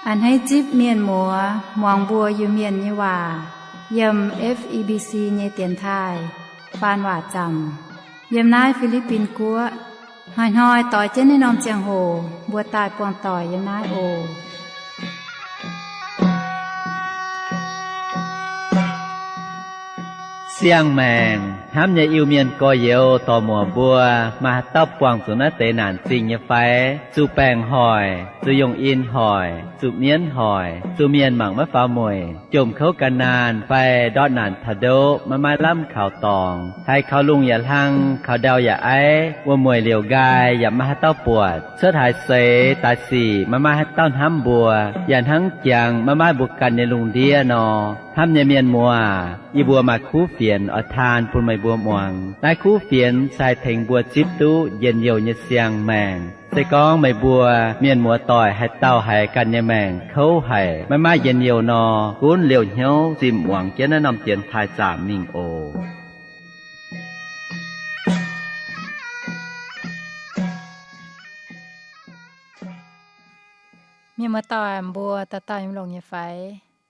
A'hneiv zipv mienh muoz muangx mbuo Iu-Mienh nyei waac yiem F E B C nyei dienx taaih faan waac zaamc yiem naaiv Fi^li^bin Guoqv. Hnoi-hnoi doix jienv naaiv norm ziangh hoc mbuo daaih buangh doic yiem naaiv oc. Siang-maengc hnamv nyei Iu-Mienh gorx-youz dorc-muoc mbuo, maaih haaix dauh buangh zuqc naaiv deix naanc zingh nyei fai? Zuqc baengc hoic, zuqc yungh in hoic, zuqc mienv hoic, zuqc mienh mangc maiv faaux mueic, jomc kouv gan naanh fai ndortv naanc taux ndoqv maiv maaih lamh kaux dorngx, haiz kaux lungh yaac hlang, kaux ndau yaac aiv, wuom-mueic liouc nqaai yaac maiv maaih haaix dauh buatc, cuotv haaix seix daaih sic maiv maaih haaix dauh hnamv mbuo, yaac hnangv jangx maiv maaih mbuo ganh nyei lungh ndiev nor. Hnamv nyei mienh muoz, yie mbuo maaih kuv fienx oix taan bun meih mbuo muangx. Naaiv kuv fienx se haih tengx mbuo zipv duqv njien-youh nyei siang-maengc. Se gorngv meih mbuo mienh muoz doic haaix dauh haiz ganh nyei maengc kouv haic, maiv maaih njien-youh nor, gunv liouh hnyouv zinh muangx jienv naaiv norm dienx taaih zaamc mingh oc. Mienh muoz doic mbuo dauh dauh yiem longx nyei fai?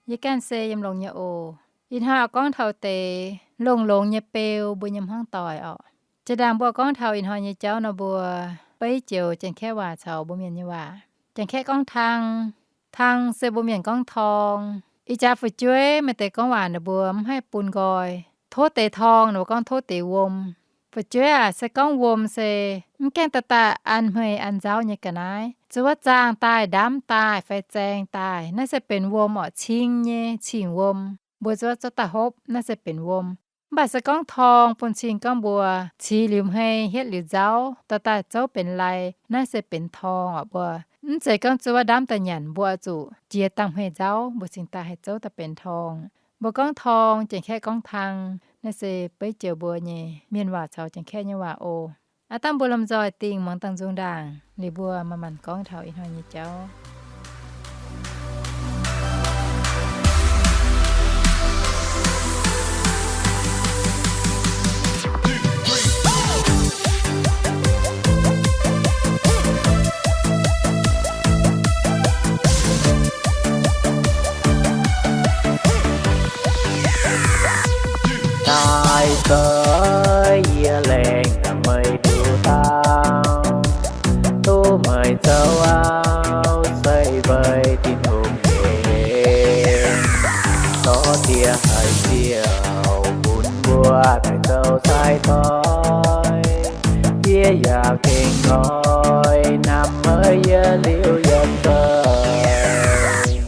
Yie ganh se yiem longx nyei oc. Ih hnoi oix gorngv taux deix longx-longx nyei beu mbuo nyei hmuangv doic orqc. Jiex ndaangc mbuo gorngv taux ih hnoi nyei jauv nor, mbuo beiv joux Janx-Kaeqv waac caux mbuo Mienh nyei waac. Janx-Kaeqv gorngv tang, tang se mbuo Mienh gorngv torng. Ih jaax fu'jueiv maaih deix gorngv waac ninh mbuo mv haih bun nqoi. Tov deix torng ninh mbuo gorngv tov deix wuom. Fu'jueiv aac, se gorngv wuom se mv gaengh daaih daaih an hmei an nzauv nyei ga'naaiv, zuov zaangh daaih, ndamv daaih fai zaeng daaih, naaiv se benx wuom orqc, cing nyei cing-wuom. Mbuo zuov zuov daaih hopv, naaiv se benx wuom. Mv baac se gorngv torng bun cing gorngv mbuo cix liuz hmei hietv liuz nzauv daaih daaih zouv benx lai, naaiv se benx torng orqc. Mbuo mv zeiz gorngv zuov ndamv daaih nyanc, mbuo oix zuqc jiex dangh hmei nzauv mbuo cingx daaih haih zouv daaih benx torng. Mbuo gorngv torng, Janx-Kaeqv gorngv tang. Naaiv se beiv joux mbuo nyei Mienh waac caux Janx-Kaeqv nyei waac oc. Aav dangh mbuo lomh nzoih dingh muangx dangh nzung ndaangc liuz mbuo manc-manc gorngv taux ih hnoi nyei jauv. Naaiv se yie laengz meih duqv dau, tov meih zoux auv se weic Tin-Hungh nyei. Dorh diex haiz ziouc bun mbuo daaih zoux sai-doic. Yie yaac gengh oix namx meih yie liuz yiem nzengc.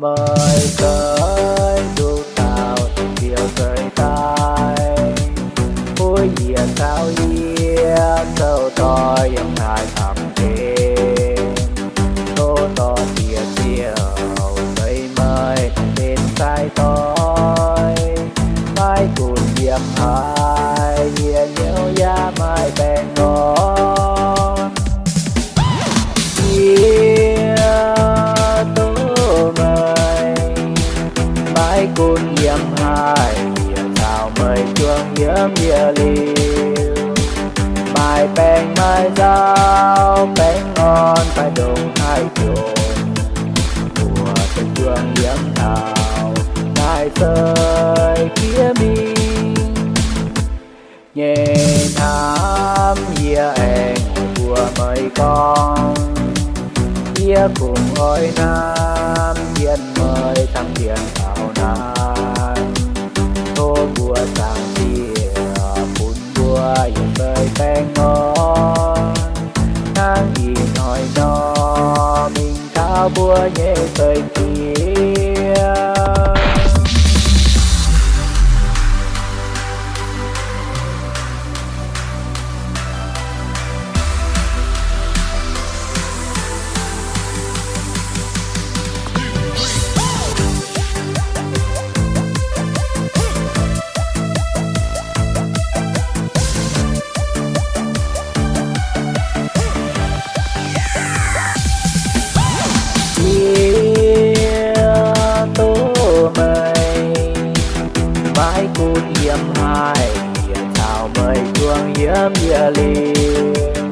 Meih zeix nduqc dauh diuh ziouc seix daaih, buov yie caux yie zoux doic yiem naaiv baamh gen. Tov dorh diex ziouc seix meih benx sai-doic, maiv gunv yiem haaix, yie hnyouv yaac maiv baengh orn. Yie tov meih, maiv gunv yiem haaix, yie caux meih juangc yiem yie liuz, maaih baengc maaih nzauv, baengh orn fai ndongc haaix jomc, mbuo se juangc yiem taux naaiv seix jiex mingh. Nyei hnamv yie aengx mbuox meih gorngv, yie kungx oix hnamv jienv meih dangh jienv taux naaiv. Tov mbuo Zaangc Diex bun mbuo yietc seix baengh orn, hnangv ih hnoi nor mingh taux mbuo nyei seix jiex. Yie tov meih, maiv gunv yiem haaix, yie caux meih juangc yiem yie liuz,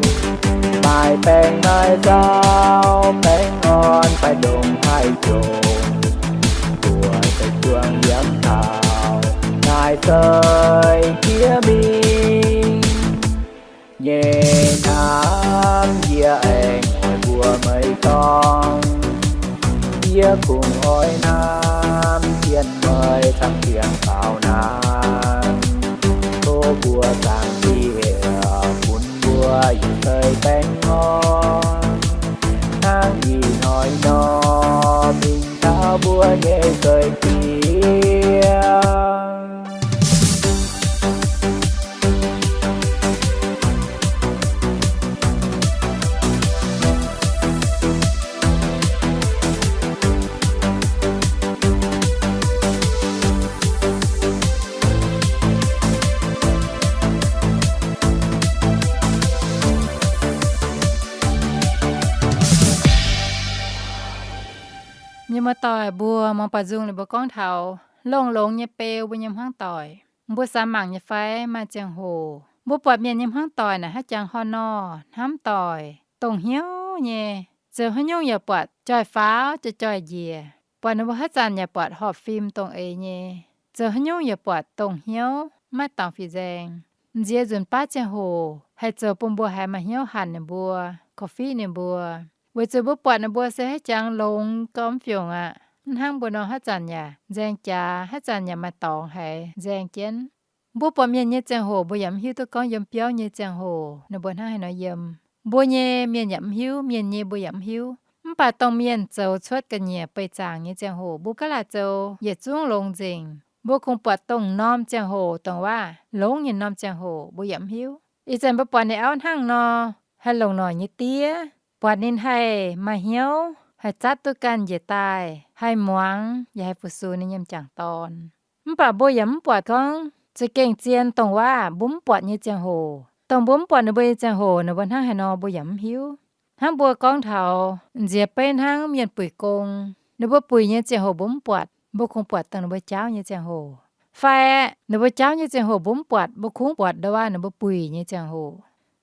maaih baengc maaih nzauv, baengh orn fai ndongc Mbuo se juang yiem taux naaiv se jiex mingh nyei hnamv, yie aengx oix mbuox meih gorngv, yie kungx oix hnamv jienv meih camv ziangx faaux naaiv. Tov mbuo zaangc Diex bun mbuo yietc seix baengh orn, hnangv ih hnoi nor, mingh taux mbuo nyei seix diev. Mienh muoz-doic mbuo, muangx baac nzung liuz mbuo gorngv taux longx-longx nyei beu mbuo nyei hmuangv doic. Mbuo samx mangc nyei fai maaih ziangh hoc mbuo buatc mienh nyei hmuangv doic naaic haaix jangx horh nor, hnamv doic, dongh hnyouv nyei, zoux haaix nyungc yaac buatc joih faaux joih joih njiec. Buatc ninh mbuo haaix zanc yaac buatc horpc fim dongh eix nyei, zoux haaix nyungc yaac buatc dongh hnyouv, maiv dorngx fic nzaeng. Nziex nzunc baav ziangh hoc haih zoux bun mbuo haiz maaih hnyouv hanc ninh mbuo, korv-fiqv ninh mbuo. Weic zuqc mbuo buatc ninh mbuo se haaix jangx longx gau mv fiongc aqv. Mv hnangv mbuo nor haaix zanc yaac nzaeng jaax, haaix zanc yaac maaih dorngx haiz nzaeng jienv. Mbuo buatc mienh nyei ziangh hoc mbuo yaac mv hiuv duqv gorngv yiem biauv nyei ziangh hoc ninh mbuo hnangv haaix nor yiem. Mbuo nyei mienh yaac mv hiuv, mienh nyei mbuo yaac mv hiuv. Mv baac dongh mienh zoux cuotv ga'nyiec beih zaangc nyei ziangh hoc mbuo gaav laaic zoux yietc zungv longx nzengc. Mbuo kungx buatc dongh norm ziangh hoc, dongh waac longx nyei norm ziangh hoc mbuo yaac mv hiuv. Ih zanc mbuo buatc ninh auv hnangv nor, haih longc noic nyei diev, buatc ninh haih maaih hnyouv, haih zatv duqv ganh njiec daaih, haih muangx yaac haih fu-sux ninh nyei m'jangc dorn. Mv baac mbuo yaac mv buatc gorngv za'gengh zien dongh waac mbuo mv buatc nyei ziangh hoc. Dongh mbuo mv buatc ninh mbuo nyei ziangh hoc ninh mbuo hnangv haaix nor mbuo yaac mv hiuv. Hnangv mbuo gorngv taux nziex beiv hnangv mienh buic gong, ninh mbuo buic nyei ziangh hoc mbuo mv buatc, mbuo kungx buatc dongh ninh mbuo jaauv nyei ziangh hoc. Fai ninh mbuo jaauv nyei ziangh hoc mbuo mv buatc, mbuo kungx buatc ndongc waac ninh mbuo buic nyei ziangh hoc.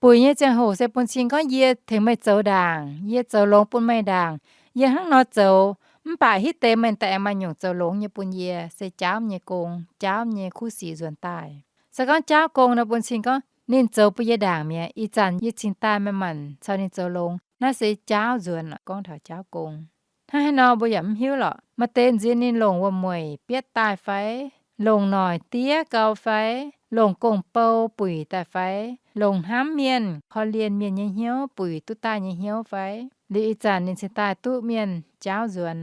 Buic nyei ziangh hoc se bun cing gorngv yie tengx meih zoux ndaangc, yie zoux longx bun meih ndaangc, yie hnangv nor zoux, mv baac hitv deix meih daaih aengx maaih nyungc zoux longx nyei bun yie, se jaauv nyei gong, jaauv nyei kuv sic nzuonx daaih. Se gorngv jaauv gong nor bun cing gorngv ninh zoux bun yie ndaangc mi'aqv, ih zanc yie cingx daaih maaih maanc caux ninh zoux longx, naaiv se jaauv nzuonx lorqc, gorngv taux jaauv gong. Hnangv haaix nor mbuo yaac mv hiuv lorqc. Maaih deix nziex ninh longc wuom-mueic bietv daaih fai, longc noic diev gau fai, longc gong-bou buic daaih fai, longc hnamv mienh, korv-lienh mienh nyei hnyouv buic duqv daaih nyei hnyouv fai, liuz ih zanc ninh cingx daaih duqv mienh jaauv nzuonx.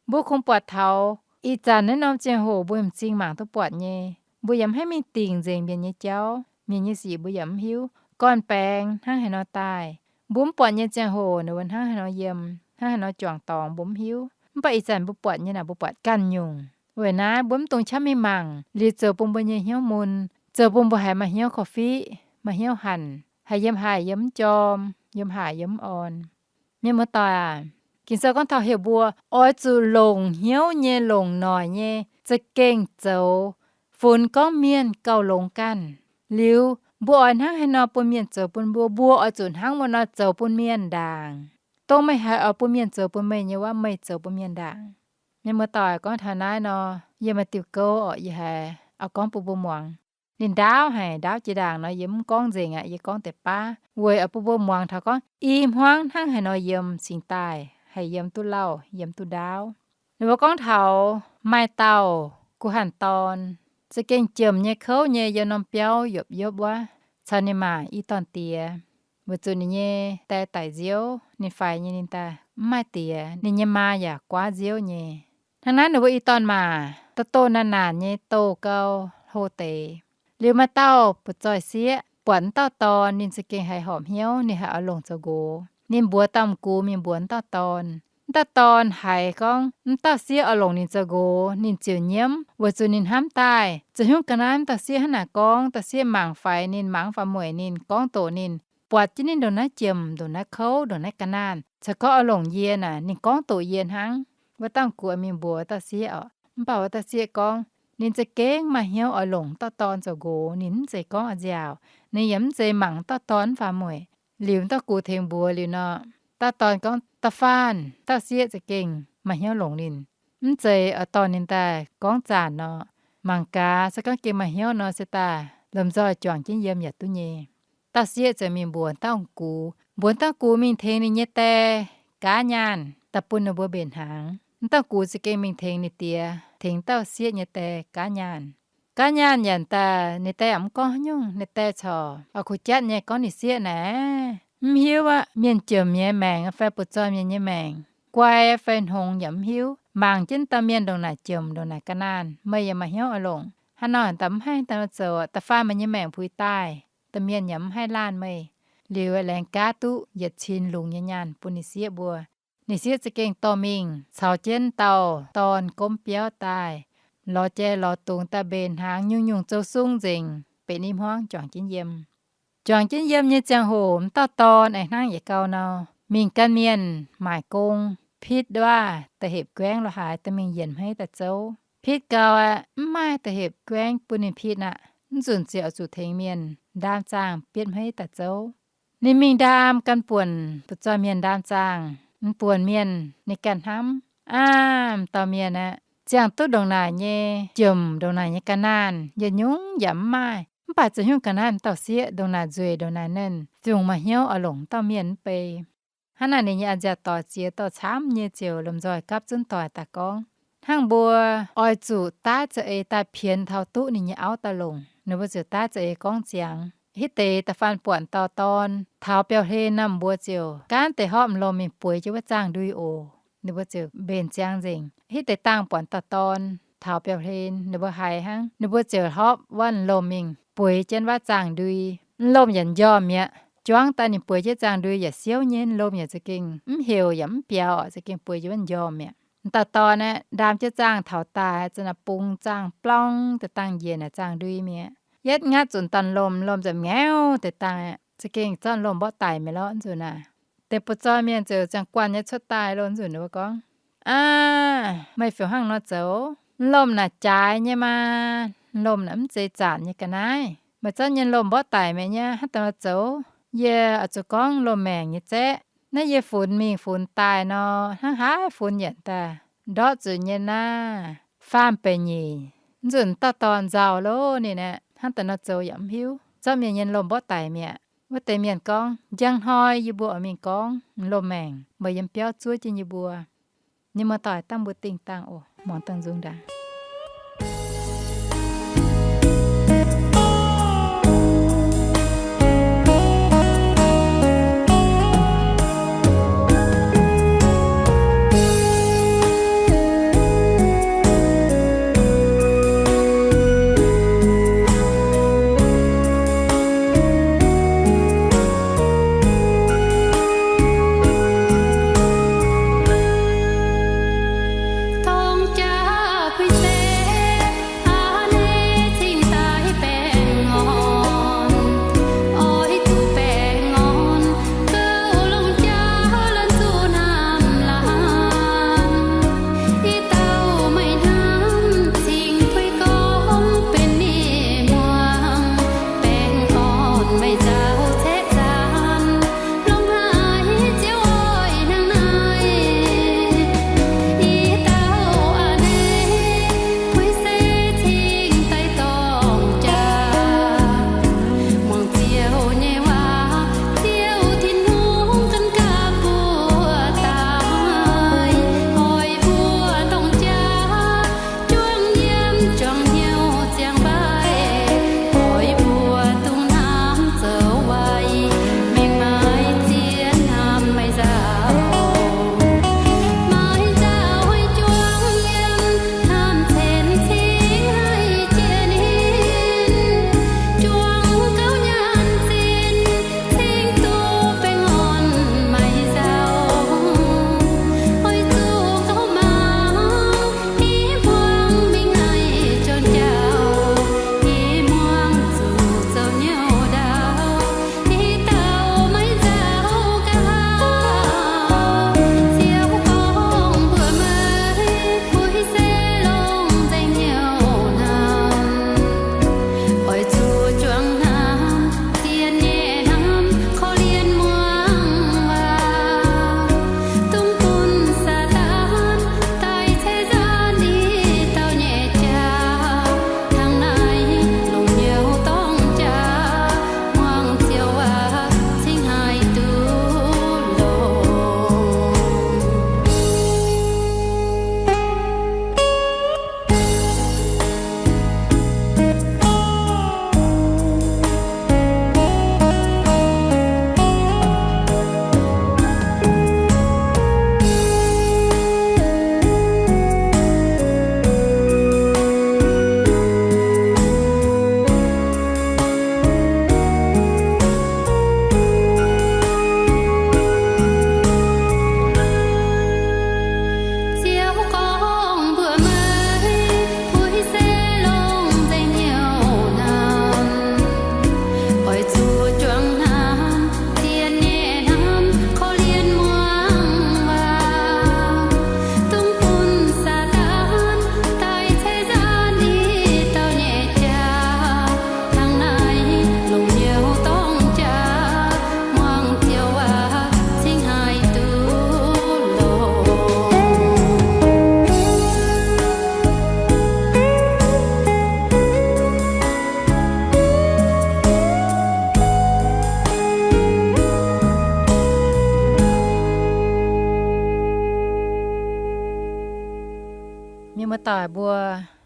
Mbuo kungx buatc taux ih zanc naaiv norm ziangh hoc mbuo m'zing mangc duqv buatc nyei. Mbuo yaac mv haih mingh dingc nzengc mienh nyei jauv, mienh nyei sic mbuo yaac mv hiuv. Gorn-baengx hnangv haaix nor daaih, mbuo mv buatc nyei ziangh hoc ninh mbuo hnangv haaix nor yiem, hnangv haaix nor juangc dorngx mbuo mv hiuv. Mv baac ih zanc mbuo buatc nyei naaic mbuo buatc ganh nyungc. Weic naaiv mbuo mv dungx qaqv mingh mangc, liuz zoux bun mbuo nyei hnyouv mun, zoux bun mbuo haiz maaih hnyouv korv-fiqv, maaih hnyouv hanc, haiz yiem haaix yiem mv jorm, yiem haaix yiem mv orn. Mienh muoz-doic aac, Ging-Sou gorngv taux heuc mbuo oix zuqc longc hnyouv nyei, longc noic nyei, za'gengh zoux funx gorngv mienh gauh longx ganh. Liuz mbuo oix hnangv haaix nor bun mienh zoux bun mbuo, mbuo oix zuqc hnangv wuov nor zoux bun mienh ndaangc. Dongh meih haiz oix bun mienh zoux bun meih nyei wuov, meih zoux bun mienh ndaangc. Mienh muoz-doic, gorngv taux naaiv nor, yie maaih diuh gouv oc, yie haiz oix gorngv bun mbuo muangx. Ninh ndaauv haic, ndaauv jiex ndaangc nor yie mv gorngv nzengc aqv, yie gorngv deix baav weic oix bun mbuo muangx taux gorngv i hmuangv hnangv haaix nor yiem cingx daaih haih yiem duqv lauh, yiem duqv ndaauv. Ninh mbuo gorngv taux maaih dauh guh hanh dorn, za'gengh jiemc nyei kouv nyei, yiem norm biauv yopv-yopv wuov, caux ninh maa i dorn-diex. Weic zuqc ninh nyei die daic nziouv, ninh faix nyei ninh daaih mv maaih diex, ninh nyei maa yaac guaav nziouv nyei. Hnangv naaiv ninh mbuo i dorn-maac doh-doh naanc-naanc nyei doh gau, hlo deix. Liuz maaih dauh butv-zoih sieqv buatc wuov dauh dorn, ninh za'gengh haiz horpc hnyouv, ninh haiz oix longc zoux nqox. Ninh mbuox dauh m'gux mingh mbuox wuov dauh dorn. Wuov dauh dorn haiz gorngv wuov dauh sieqv oix longc ninh zoux nqox, ninh ziouc nyiemv, weic zuqc ninh hnamv daaih zoux haaix nyungc ga'naaiv wuov dauh sieqv hnangv naaic gorngv, dauh sieqv mangc faix ninh, mangc faaux mueic ninh, gorngv doqc ninh, buatc jienv ninh ndongc naaiv jiemc, ndongc naaiv kouv, ndongc naaiv ga'naanh, caux gorngv oix longc yie naaic, ninh gorngv doqc yie hnangv. Wuov dauh m'gux mingh mbuox dauh sieqv oc. Mv baac wuov dauh sieqv gorngv ninh za'gengh maaih hnyouv oix longc dauh dorn zoux nqox, ninh mv zeiz gorngv a'nziaauc, ninh yaac mv zeiz mangc dauh dorn mv faaux mueic. Liuz dauh m'gux tengx mbuox liuz nor, dauh dorn gorngv, dauh faanh, dauh sieqv za'gengh maaih hnyouv longc ninh. Mv zeiz oix dorh ninh daaih gorngv zanc nor. Mangc gaax, se gorngv gengh maaih hnyouv nor, se daaih lomh nzoih juangc jienv yiem yaac duqv nyei. Dauh sieqv ziouc mingh mbuox dauh gux, mbuox dauh gux mingh tengx ninh nyei die gaav nyaanh daaih bun ninh mbuo mbenc hnaangx. Wuov dauh gux za'gengh mingh tengx ninh die, tengx dauh sieqv nyei die gaav nyaanh. Gaav nyaanh yaac daaih ninh die yaac mv gorngv haaix nyungc. Ninh die corc oix kuh jatv nyei gorngv ninh sieqv naaic, mv hiuv aqv, mienh jomc nyei maengc fai butv-zoih mienh nyei maengc, guai fai hngongx yaac mv hiuv. Mangc jienv dauh mienh ndongc naaic jomc, ndongc naaic ga'naanh, meih yaac maaih hnyouv oix longc. Hnangv nor daaih mv haih daaih zoux, da'faanh meih nyei maengc puix daaih, da'mienh yaac mv haih laanh meih. Liuz laengz gaav duqv yietc cin lungz nyei nyaanh bun ninh sieqv mbuo. Ninh sieqv za'gengh dorh mingh caux jienv dauh dorn gomv biauv daaih, lorz jai lorz dungz daaih mbenc hnaangx, nyungc-nyungc zoux sung nzengc, benx i hmuangv juangc jienv yiem. Juangc jienv yiem nyei ziangh hoc, m'dauh dorn aengx hnangv yietc gau nor, mingh gan mienh maaic gong, pitv waav da'hepc guaengv lo haaix daaih mingh yienc hmeiv daaih zouv. Pitv gau aqv, mv maaih da'hepc guaengv bun ninh pitv aqv. Mv nzunc ziouc oix zuqc tengx mienh ndaam zaangh bietv hmeiv daaih zouv. Ninh mingh ndaam gan buonc, butv-zoih mienh ndaam zaangh, m'buonc mienh ninh ganh hnamv, aav, m'dauh mienh aeqv, ziangh duqv ndongc naaic nyei jomc, ndongc naaic nyei ga'naanh, yietc nyungc yaac mv maaih. Mv baac za'hnyungc ga'naaiv m'dauh sieqv ndongc naaic nzueic, ndongc naaic nernh, ziouc maaih hnyouv oix longc dauh mienh mv bei. Hnangv naaic ninh nyei a'nziaauc doic ziex dauh camv nyei ziouc lomh nzoih gapv zunv doic daaih gorngv, hnangv mbuo oix zuqc daav za'eix daaih pienx taux duqv ninh nyei auv daaih longc. Ninh mbuo ziouc daav za'eix gorngv ziangx. Hitv deix da'faanh buatc dauh dorn taux biauv-hlen nor, mbuo ziouc gaanv deix horpc m'lomh mingh bueix jienv wuov zaangh ndui oc. Ninh mbuo ziouc mbenc ziangx nzengc. Hitv deix dangh buatc dauh dorn taux biauv-hlen, ninh mbuo haiz hnangv, ninh mbuo ziouc horpc wuov m'lomh mingh bueix jienv wuov zaangh ndui. M'lomh yaac m'njormh mi'aqv. Juangv daaih ninh bueix jienv zaangh ndui yaac siouv nyei, m'lomh yaac za'gengh mv heuc yaac mv biaux, za'gengh bueix jienv wuov m'njormh mi'aqv. M'dauh dorn aeqv, ndaam jienv zaangh taux daaih, za'naaic bungx zaangh blorng deix dangh njiec naaic zaangh ndui mi'aqv. Yietv ngatv zuqc dauh m'lomh, m'lomh ziouc ngaauv deix dangh aqv. Za'gengh zorqv m'lomh mborqv daic mi'aqv lorqc nzunc naaic. Deix butv-zoih mienh ziouc ziangh guanh nyei cuotv daaih loh nzunc ninh mbuo gorngv, aav, meih fih hnangv nor zoux? M'lomh naaic jaaix nyei maa. M'lomh naaic mv zeiz zanc nyei ga'naaiv. Meih zorqv nyei m'lomh mborqv daic mi'aqv nyei, hnangv daaih nor zoux? Yie oix zuqc gorngv m'lomh maengc nyei zaeqv. Naaiv yie funx mingh funx daaih nor, hnangv haaix funx yienc daaih ndortv zuqc nyei naaiv, faam benx nyeic. Nzunc m'dauh dorn nzauh loh ninh aeqv, hnangv daaih nor zoux yaac mv hiuv, zorqv mienh nyei m'lomh mborqv daic mi'aqv. Wuov deix mienh gorngv, njang hnoi yie mbuo oix mingh gorngv m'lomh maengc, meih yiem biauv zuov jienv yie mbuo. Ninh muoz-doic, dangh mbuo dingh dangh oc. Muangx dangh nzung ndaangc. Dongh jaax bun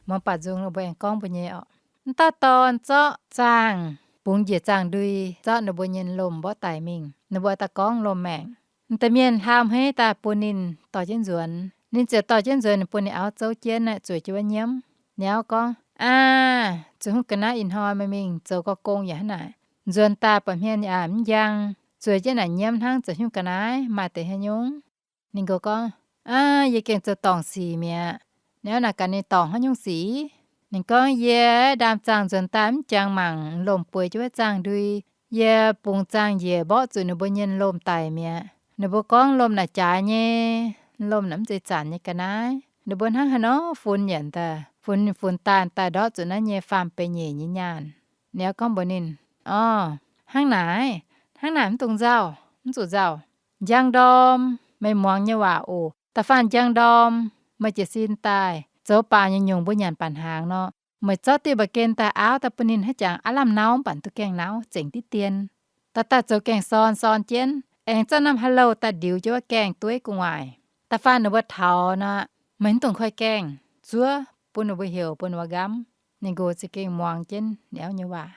Muangx baac nzung ninh mbuo aengx gorngv mbuo nyei orqc. M'dauh dorn zorqv zaangh, bungx njiec zaangh ndui, zorqv ninh mbuo nyei lomh mborqv daic mingh. Ninh mbuo daaih gorngv lomh maengc. M'daaih mienh hlaau hmeiv daaih bun ninh dorh jienv nzuonx. Ninh ziouc dorh jienv nzuonx, ninh bun ninh auv zouv jienv, zueiz jienv wuov nyiemv. Ninh auv gorngv, Aav, zuqc hungh ga'naaiv ih hnoi meih mingh zoux gau gong yaac hnangv naaic, nzuonx daaih buatc hmien yaac mv njang, zueiz jienv naaic nyiemv hnangv, zoux hungh ga'naaiv maaih deix haaix nyungc? Ninh nqox gorngv, Aav, yie gengh zoux dorngc sic mi'aqv. Ninh auv naaic gaax ninh dorngc haaix nyungc sic? Ninh gorngv, Yie ndaam zaangh nzuonx daaih mv jangx mangc lomh bueix jienv wuov zaangh ndui. Yie bungx zaangh njiec mborqv zuqc ninh mbuo nyei lomh daic mi'aqv. Ninh mbuo gorngv lomh naaic jaaix nyei, lomh naaic mv zeiz zanc nyei ga'naaiv. Ninh mbuo hnangv haaix nor funx yaac daaih, funx funx daaih daaih ndortv zuqc naaiv nyei faam-benx nyeic nyei nyaanh. Ninh auv gorngv mbuox ninh, Orv, hnangv naaic, hnangv naaic mv dungx nzauh, mv zuqc nzauh. Njang ndorm, meih muangx nyei waac oc. Da'faanh njang ndorm meih jiez sin daaih zoux baaux nyei nyungc mbuo nyanc baac hnaangx nor, meih zorqv diuh mba'gen daaih aauv daaih bun ninh haaix jangx aav lamh nauv mv baac duqv gaengh nauv zengc diqv dien. Daaih daaih zoux gaengh sorn sorn jienv, aengx zorqv norm haaix louh daaih ndiux jienv wuov gaengh dueiv gu'nguaaic. Da'faanh ninh mbuo taux nor, meih mv dungx koi gaengh, zuov bun ninh mbuo heuc bun ninh mbuo nqamv. Ninh nqox za'gengh muangx jienv ninh auv nyei waac.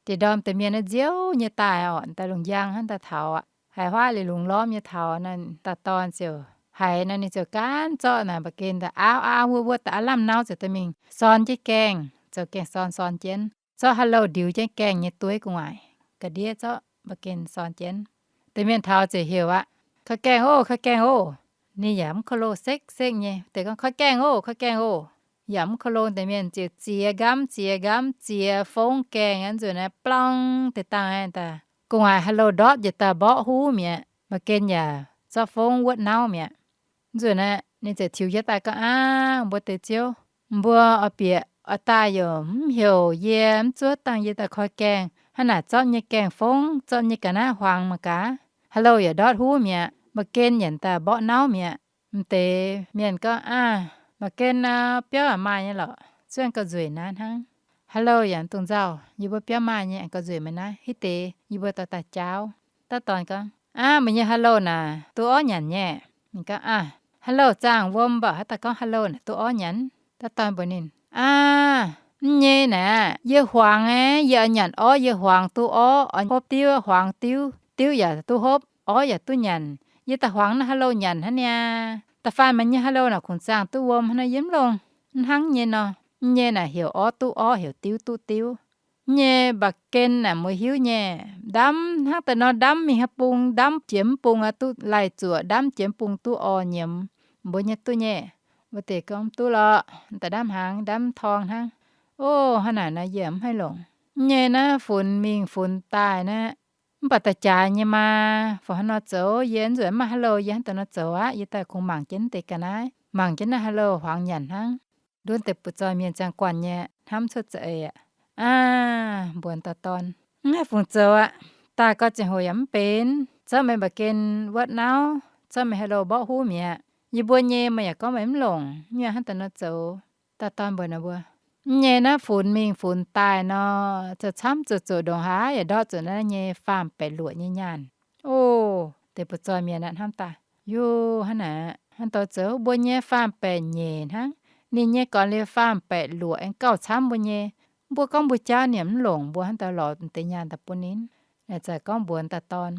Deix ndorm deix mienh naaiv nziouv nyei daaih orqc, daaih lungh njang hnangv daaih taux aqv. Haiz huaav liuz lungh lormv nyei taux naaiv, dauh dorn ziouc haiz nor, ninh ziouc gaanv zorqv naaic mba'gen daaih aauv aauv wuov wuov daaih aav lamh nauv ziouc daaih mingh sorn jienv gaengh, zoux gaengh sorn sorn jienv, zorqv haaix louh ndiux jienv gaengh nyei dueiv gu'nguaaic, ga'ndiev zorqv mba'gen sorn jienv. Deix mienh taux ziouc heuc aqv, Koi gaengh oc, koi gaengh oc. Ninh yaac mv ko lo sekv sekv nyei. Deix gorngv, Koi gaengh oc, koi gaengh oc. Yaac mv ko lo. Deix mienh ziouc ziex nqamv ziex nqamv ziex fongv gaengh aqv. Nzunc naaiv blong deix dangh aqv, gu'nguaaic haaix louh ndortv njiec daaih mborqv huv mi'aqv. Mba'gen yaac zorqv fongv wuotv nauv mi'aqv. Nzunc naaiv ninh ziouc tiux jienv daaih gorngv, Aav, mbuo deix ziouv, mbuo oix bieqc oix daaih yaac mv heuc yie, mv zuov dangh yie daaih koi gaengh. Hnangv naaic zorqv nyei gaengh fongv, zorqv nyei ga'naaiv huangx mangc gaax. Haaix louh yaac ndortv huv mi'aqv. Mba'gen yaac daaih mborqv nauv mi'aqv. M'deix mienh gorngv, Aav, mba'gen biauv yaac maaih nyei lorqc, zuov aengx gauh nzueic naaiv hnangv. Haaix louh yaac mv dungx nzauh, yie mbuo biauv maaih nyei, aengx gauh nzueic meih naaiv. Hitv deix yie mbuo dorh daaih jaauv. Dauh dorn gorngv, Aav, meih nyei haaix louh naaic duqv orv nyanc nyei? Ninh gorngv, Aav, haaix louh zaangh wuom mv baac haaix dauh gorngv haaix louh naaic duqv orv nyanc? Dauh dorn mbuox ninh, Aav, mv nyei naaic, yie huangx aeqv, yie oix nyanc orv, yie huangx duqv orv, oix hopv diuv huangx diuv, diuv yaac duqv hopv, orv yaac duqv nyanc. Yie daaih huangx naaiv haaix louh nyanc hnangv niaa. Da'faanh meih nyei haaix louh naaic kungx zaangh duqv wuom hnangv naaiv yie mv longc. Mv hnangv nyei nor. Mv nyei naaic heuc orv duqv orv, heuc diuv duqv diuv. Mv nyei mba'gen naaic mbuo hiuv nyei, ndamv hnangv daaih nor ndamv mingh haaix bung, ndamv jiex mv bung aqv duqv laih zuoqc, ndamv jiex mv bung duqv orv nyiemz. Mbuo nyei duqv nyei. Mbuo deix gorngv duqv lorqc, daaih ndamv hnaangx, ndamv torng hnangv. Ov, hnangv naaic nor yie mv haih longc. Mv nyei naaiv funx mingh funx daaih naaiv, mv baac daaih jaaix nyei maa, fungc haaix nor zoux, yie nzueic mv maaih haaix louh, yie hnangv daaih nor zoux aqv. Yie daaih kungx mangc jienv deix ga'naaiv, mangc jienv naaiv haaix louh huangx nyanc hnangv. Ndutv deix butv-zoih mienh ziangh guanh nyei hnamv cuotv za'eix aqv. Aav, mbuox dauh dorn, mv haih fungc zoux aqv. Daaih gau ziangh hoc yaac mv benx, zorqv meih mba'gen wuotv nauv, zorqv meih haaix louh mborqv huv mi'aqv. Yie mbuo nyei meih yaac gorngv meih mv longc, mv nyuonh hnangv daaih nor zoux. Dauh dorn mbuox ninh mbuo, mv nyei naaiv funx mingh funx daaih nor, zoux camv zoux zoqc ndongc haaix yaac ndortv zuqc naaiv nyei faam-baeqc luoqc nyei nyaanh. Ov, deix butv-zoih mienh aqv hnamv daaih, Yov, hnangv naaic hnangv daaih zoux mbuo nyei faam-baeqc nyeic hnangv. Ninh nyei gorx-liuz faam-baeqc luoqc aengx gauh camv mbuo nyei. Mbuo gorngv mbuo jauv ninh mv longc, mbuo hnangv daaih lorz deix nyaanh daaih bun ninh. Naaic zaqc gorngv mbuox dauh dorn,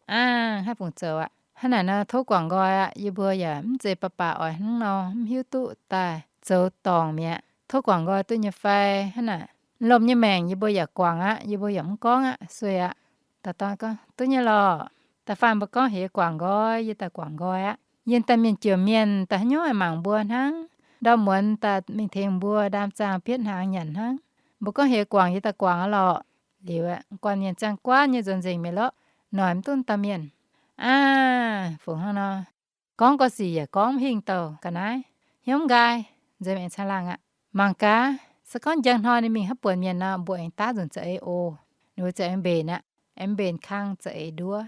Aav, haih fungc zoux aqv. Hnangv naaic nor tov guangc nqoi aqv. Yie mbuo yaac mv zeiz baac baac oix hnangv nor mv hiuv duqv daaih zoux dorngc mi'aqv. Tov guangc nqoi duqv nyei fai? Hnangv naaic lomh nyei maengc yie mbuo yaac guangc aqv, yie mbuo yaac mv gorngv aqv, sueih aqv. Dauh dorn gorngv, Duqv nyei lorqc. Da'faanh mbuo gorngv heuc yie guangc nqoi, yie daaih guangc nqoi aqv. Yie daaih mienh jomc mienh, daaih haaix nyungc mangc mbuo hnangv. Ndorm muonz daaih mingh tengx mbuo ndaam zaangh pietv hnaangx nyanc hnangv. Mbuo gorngv heuc guangc yie daaih guangc aqv lorqc. Liuz aqv, guanh mienh ziangh guanh nyei nzuonx nzengc mi'aqv lorqc. Noic mv duqv dauh mienh. Aav, fungc hnangv nor, gorngv gau sic yaac gorngv mv hingh dauh ga'naaiv. Hnyouv nqaai, nzemx aengx caangh laangh aqv. Mangc gaax, se gorngv njang hnoi ninh mingh haaix buonc mienh nor, mbuo aengx daav nzunc za'eix oc. Ninh mbuo ziouc aengx mbenc aqv, aengx mbenc kang za'eix nduov.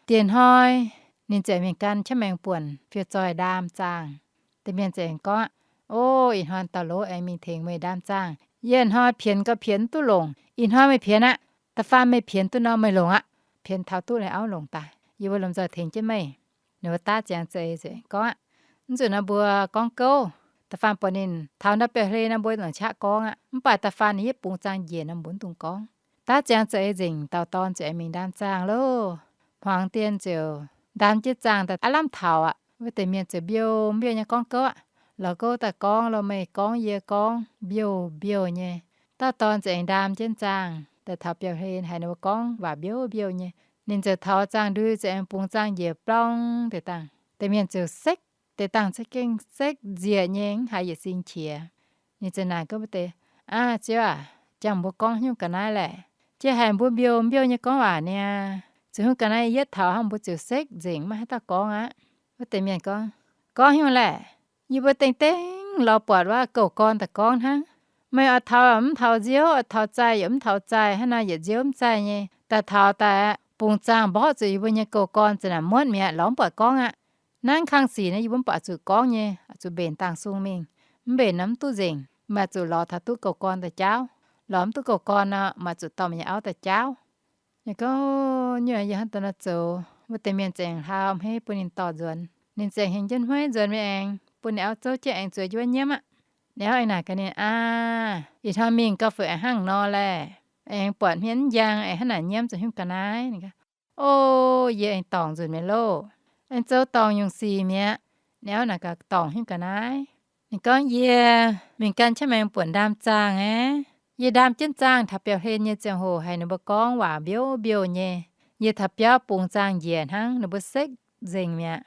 Dieh hnoi ninh ziouc mingh gan qaqv maengx buonc fiou zoih ndaam zaangh. Deix mienh ziouc aengx gorngv aqv, O, ih hnoi dauh lov aengx mingh tengx meih ndaam zaangh. Yie ih hnoi pienx gau pienx mv duqv longc. Ih hnoi meih pienx aqv. Da'faanh meih pienx duqv nor meih longc aqv. Pienx taux duqv liuz auv longc daaih, yie mbuo lomh nzoih tengx jienv meih. Ninh mbuo daav ziangx za'eix ziouc gorngv aqv, Mv zuqc nor mbuo gorngv gouv. Da'faanh buatc ninh taux ndau biauv-hlen nor, mbuo longc qaqv gorngv aqv. Mv baac da'faanh ninh yietv bungx zaangh njiec nor, mbuo mv dungx gorngv. Daav ziangx ziouc ei nzengc dauh dorn ziouc aengx mingh ndaam zaangh loh. Hmuangx dien ziouc ndaam jienv zaangh daaih aav lamh taux aqv. Wuov deix mienh ziouc mbiouh mbiouh nyei gorngv gouv aqv. Lorz gouv daaih gorngv, loz-meih gorngv, yie gorngv, mbiouh mbiouh nyei. Dauh dorn ziouc aengx ndaam jienv zaangh daaih taux biauv-hlen, haiz ninh mbuo gorngv waac mbiouh mbiouh nyei. Ninh ziouc taux zaangh ndui ziouc aengx bungx zaangh njiec blong deix dangh. Deix mienh ziouc sekv deix dangh, sekv gengh sekv nzieqc nyei, mv haiz yietc sing qiex. Ninh ziouc naaic gorngv mbuo deix, Aav, ziouv aac, jangx mbuo gorngv haaix nyungc ga'naaiv laeh? Jiex haic mbuo mbiouh mbiouh nyei gorngv waac niaa. Ziouc haaix nyungc ga'naaiv yietv taux hnangv mbuo ziouc sekv nzengc, maiv haaix dauh gorngv aqv. Wuov deix mienh gorngv, Gorngv haaix nyungc laeh? Yie mbuo dengh dengv lorz buatc wuov gouv gorn daaih gorngv hnangv. Meih oix taux mv taux nziouv, oix taux zaih yaac mv taux zaih, hnangv naaic yietc nziouv mv zaih nyei. Daaih taux daaih aqv, bungx zaangh mborqv zuqc yie mbuo nyei gouv gorn za'naaic muotv mi'aqv, lorz mv buatc gorngv aqv. Naaiv kangh sic naaiv yie mbuo mv baac zuqc gorngv nyei, zuqc mbenc dangh sung mingh. Mv mbenc nor mv duqv nzengc, maaih zuqc lorz taux duqv gouv gorn daaih jaauv. Lorz mv duqv gouv gorn nor, maaih zuqc dorh meih nyei auv daaih jaauv. Ninh gorngv, Nyuoqc, yie hnangv daaih nor zoux. Wuov deix mienh ziouc aengx hlaau hmeiv bun ninh dorh nzuonx. Ninh ziouc hengx jienv hmeiv nzuonx mingh aengx bun ninh auv zouv jienv aengx zueiz jienv wuov nyiemv aqv. Ninh auv aengx naaic gaax ninh, Aav, ih hnoi mingh gauh fuix a'hnangv nor laeh? Aengx buatc hmien mv njang, aengx hnangv naaic nyiemv zoux haaix nyungc ga'naaiv? Ninh gorngv, O, yie aengx dorngc nzunc mi'aqv loh. Aengx zoux dorngc nyungc sic mi'aqv. Ninh auv naaic gaax, Dorngc haaix nyungc ga'naaiv? Ninh gorngv, Yie mingh gan qaqv maengx buonc ndaam zaangh aqv. Yie ndaam jienv zaangh taux biauv-hlen nyei ziangh hoc haiz ninh mbuo gorngv waac mbiouh mbiouh nyei. Yie taux biauv bungx zaangh njiec hnangv, ninh mbuo sekv nzengc mi'aqv.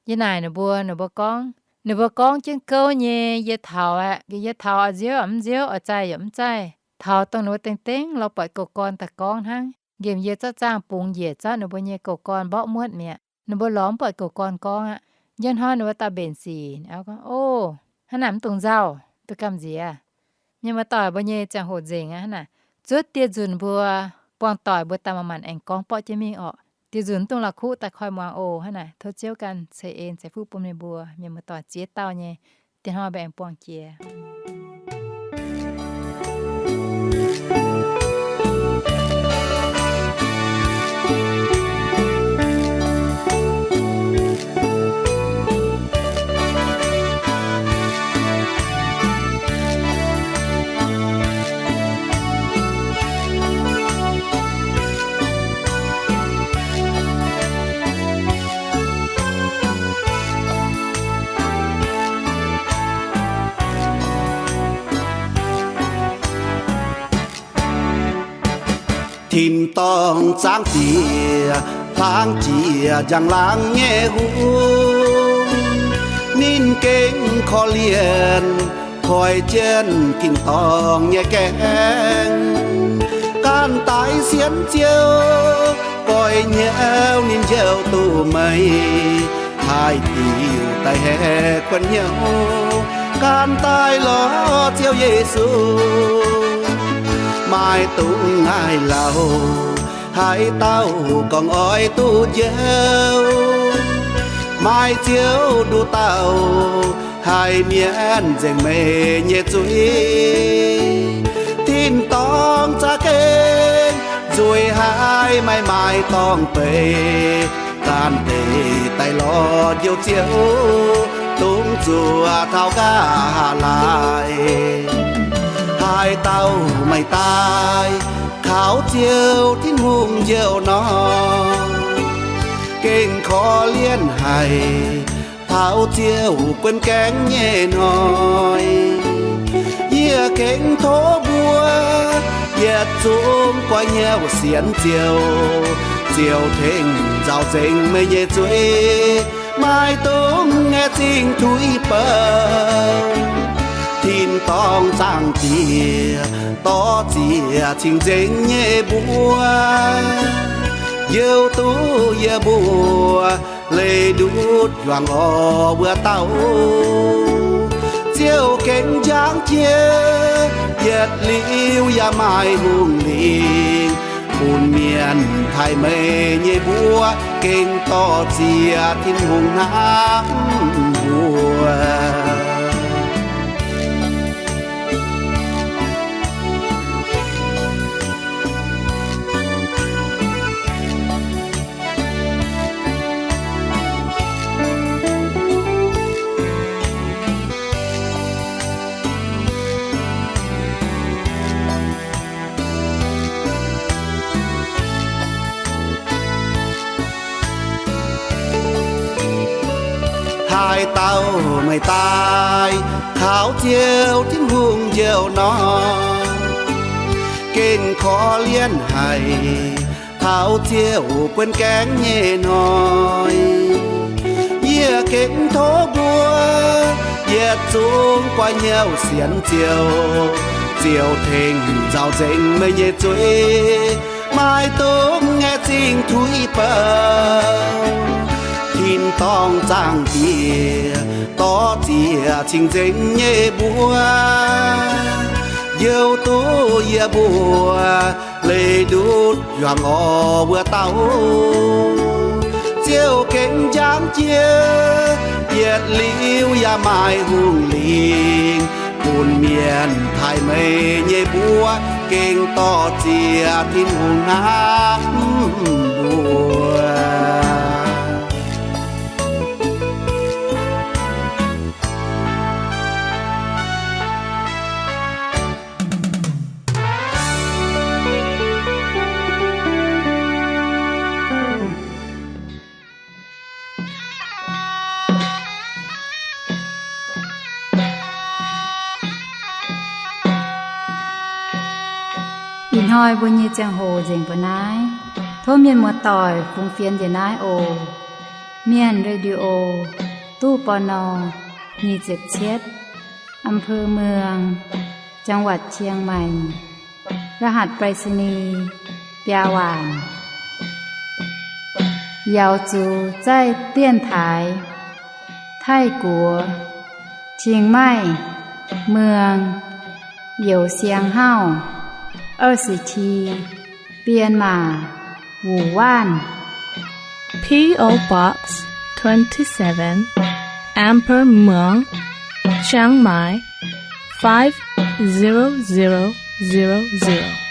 Yie naaic ninh mbuo, ninh mbuo gorngv, ninh mbuo gorngv jienv gouv nyei, yie taux aqv. Yie taux oix nziouv yaac mv nziouv, oix zaih yaac mv zaih. Taux dongh ninh mbuo dengh dengv lorz buatc gouv gorn daaih gorngv hnangv. Nqemh yie zorqv zaangh bungx njiec zorqv ninh mbuo nyei gouv gorn mborqv muotv mi'aqv. Ninh mbuo lorz mv buatc gouv gorn gorngv aqv. Njang hnoi ninh mbuo dauh mbenc sic, ninh auv gorngv, O, hnangv naaic mv dungx nzauh, duqv gamh nziex. Mienh muoz-doic mbuo nyei ziangh hoc nzengc aqv hnangv naaic. Zuov dieh nzunc mbuo buangh doic mbuo daaih manc-manc aengx gorngv borqv jienv mingh orqc. Dieh nzunc mv dungx la'kuqv daaih koi muangx oc. Hnangv naaic tov Ziouv ganh ceix en ceix fuqv bun meih mbuo mienh muoz-doic ziex dauh nyei. Dieh hnoi mbuo aengx buangh jiex. Tin-dorngh zaangc Diex, hlang jiex njang-laangc nyei hungh, ninh gengh korv-lienh, koi jienv tin-dorngh nyei gaengh. Ganh daaih sienx Ziouv, goiv hnyouv ninh Njoux Duqv Meih, haih diuc daaih haeqv kuonx hnyouv, ganh daaih lorz Ziouv Yesu. Maiv dungx ngaih lauh, haaix dauh gorngv oix duqv njoux, maaih Ziouv nduqc dauh haih mienv nzengc meih nyei zuiz. Tin-dorngh za'gengh nzueic haic, maiv maaih dorngh beiz, ganh deix daaih lorz Njoux Ziouv, dungx zuoqc taux nqa'haav laai. Haaix dauh maaih daaih kaux Ziouv Tin-Hungh njoux nor, gengh korv-lienh haic, taux Ziouv buonv gaengh nyei hnoi. Yie gengh tov mbuo yietc zungv goiv hnyouv sienx Ziouv, Ziouv tengx nzaaux nzengc meih nyei zuiz, maiv dungx ngaengc zingh tuix bouh. Tin-dorngh zaangc Diex dorh ziex cing-nzengc nyei mbuo, Njoux Duqv Yie Mbuo, leih ndutv yuangc orqc wuov dauh. Ziouv gengh njang jiex, yietc liuz yaac maaih hungh lingc, bun mienh taaih meih nyei mbuox, gengh dorh ziex Tin-Hungh hnangv mbuo. Daaih dauh meih daaih, taux Ziouv Tin-Hungh njoux nor, gengh korv-lienh haic taux Ziouv buonv gaengh nyei hnoi. Yie gengh tov mbuo yietc zungv guai hnyouv sienx Ziouv. Ziouv tengx nzauh nzengc meih nyei zuiz, maiv dungx ngaeqv zingh tuix bouh. Tin-dorngh Zaangc Diex dorh ziex cing-nzengc nyei mbuo, youh duqv yie mbuo leih ndutv yuangc orv wuov dauh. Ziouv gengh njang jiex, yietc liuz yaac maaih hungh lingc, bun mienh taaih meih nyei mbuo gengh dorh ziex Tin-Hungh hnamv mbuo. Ih hnoi mbuo nyei ziangh hoc nzengc mbuo naaiv. Tov mienh muoz-doic fungx fienx njiec naaiv oc. Mienh Radio, ตู้ ปณ. nyic ziepc cietv, อำเภอเมือง จังหวัดเชียงใหม่ รหัสไปรษณีย์ biaa waanc. Yaux zuqc zaih 电台 Taiv-Guoqv, Chiang Mai, Muang, Youz Siang Hauv, 二十七, Bienh Maac, Wuonh Waanv. P O Box twenty-seven, Amber Muang, Chiang Mai, five zero zero zero zero.